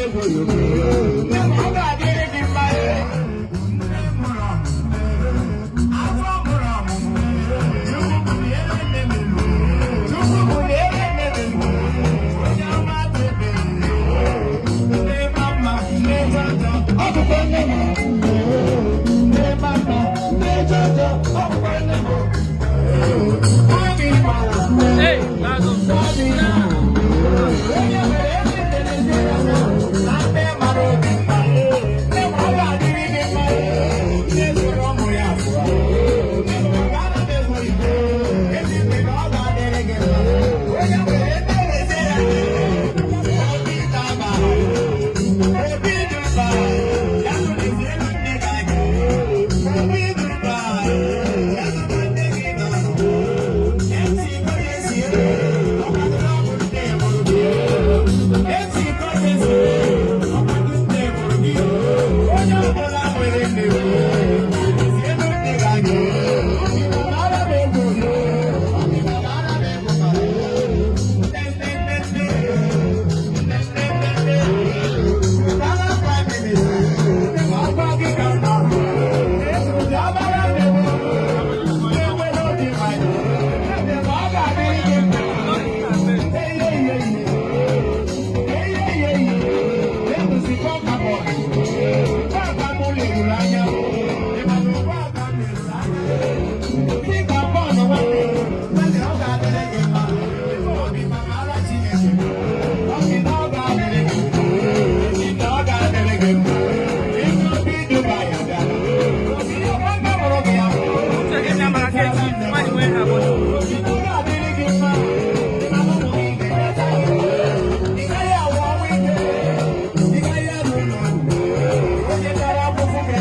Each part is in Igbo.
Ego yogo. Nne m, ọ ga-adịrị gị mma. Nne mụrụ ọmụmụ, afọ mụrụ ọmụmụ. Chukwu buliere nne m elu. Chukwu buliere nne m elu. Onye ọma tebe. Nne mama, nne jọjọ, ọ bụkwa nne m. Nne mama, nne jọjọ, ọ bụkwa nne m. Obi gbara. Hey, Bago. Obi onye nwere ezi nne n'ezie na nne mara obi mma. Nne m, ọ ga-adịrị gị mma. Nne zụrụ ụmụ ya abụọ. Nne m, ọ ga-ana m egwu igbo. Ezi nne na ọ ga-adịrị gị mma. Onye nwere nne n'ezie ya. Obi taba. Obi Dubai. Ya tụlezielu nne gị anya. Obi Dubai. Ya tụta nne gị n'ọnụ. MC Gojesie. Ọkwadoro ọ bụ nne mụrụ gị. MC Gojesie. Ọkwado nne mụrụ gị. Onye ọbụla nwere nne, lezielu nne gị anya. Obi babara m egwu. Obi babara m egwu. Nne, nne, nne, nne. Nne, nne, nne, nne. Wetara Prime Minister. Ọgwa gị ka m na-ahụ. Ezuzi abara m egwu. Nne nwere obi nwayọ. Nne m, ọ ga-adịrị gị mma. Hey, hey, hey, hey. Hey, hey, hey, hey. Ebuzi kọka bọọlụ. Ụgbọaka m leruru anya. Ị ma na ụgbọaka m leruru anya. Dịka bọọlụ nwanne, nwanne, ọ ga-adịrị gị mma. Obi mara Chineke. Ọ sị na ọ ga-adịrị gị mma. Ezi na ọ ga-adịrị gị mma. Ezi obi Dubai abịala. Obi ọgbakọ mụrụ gị ya. Uche gị na Marrakesh, nwaanyị nwere ha bụ. Obi ọ ga-adịrị gị mma. Ị ma na ụmụ gị ga-enweta ihe. Ị gaghị anwụ ọnwụ ike. Ị gaghị alụ ụlọ ọgwụ. Onye tara akwụkwọ gị.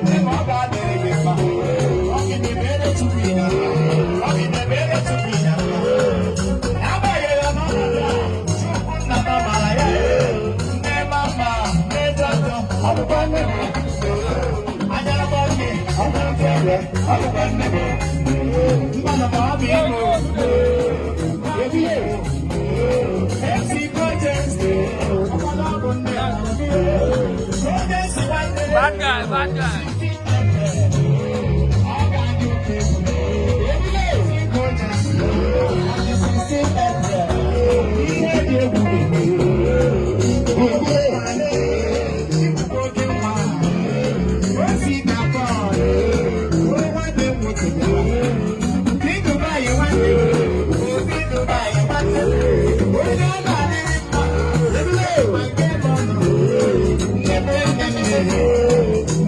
Nne m, ọ ga-adịrị gị mma. Ọ gị na-emere Chukwu ịnya. Ọ gị na-emere Chukwu ịnya. Agbanyeghị n'ọnọdụ a, Chukwu nna m mara ya. Nne mama, nne jọjọ, ọ bụkwa nne m. Anyara m nne, ọ bụrụ nke ọ bụkwa nne m. Mmanụ ma ọ bụ imo. Ebie. MC Gojes, ọkpọlọ bụ nne m. Gojes nwanne m. Bad guy, bad guy. Ọ ga-adị oke egwu. MC Gojes, on the 16th April, ihe dị egwu ga-eme. Ogbu oke nwa. Osi ka Pọl, o nwanne m nwoke bịara. Obi Dubai nwanne m, Obi Dubai nwanne m. Onye ọ ga-adịrị mma, ma nke nọ nọ. Nne m, nne nne,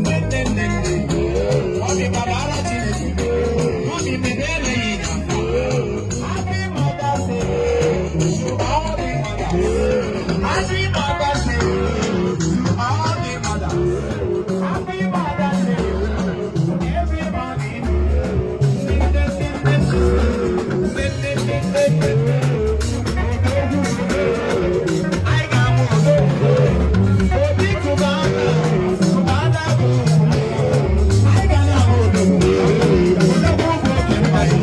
nne nne nne nne. Obi babara Chineke, obi mebere ya ịnya. Happy Mother's Day to all the mothers. Happy Mother's Day to all the mothers. Happy Mother's Day to everybody. Nne, nne, nne, nne, nne, nne, nne. Anyị ga-amụ odogwu. Obi Cubana, Cubana bụ anyị ga na-amụ odogwu. Odogwu bụ oke mmanya.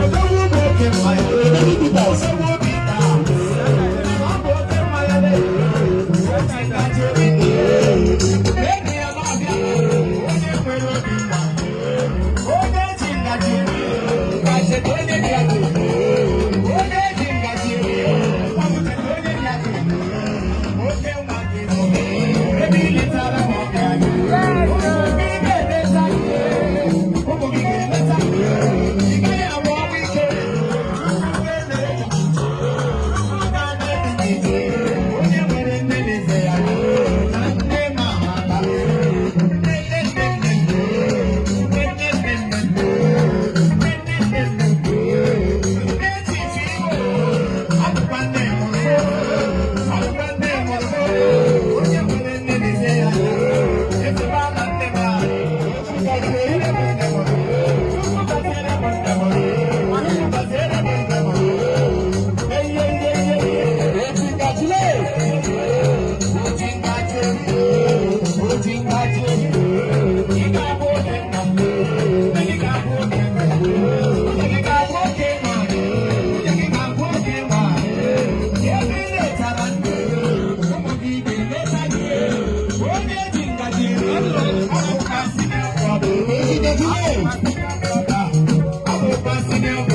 Odogwu bụ oke mmanya. Odogwu obi taa. Ọ bụ oke mmanya. Ụkọchukwu. Abụkwa senior.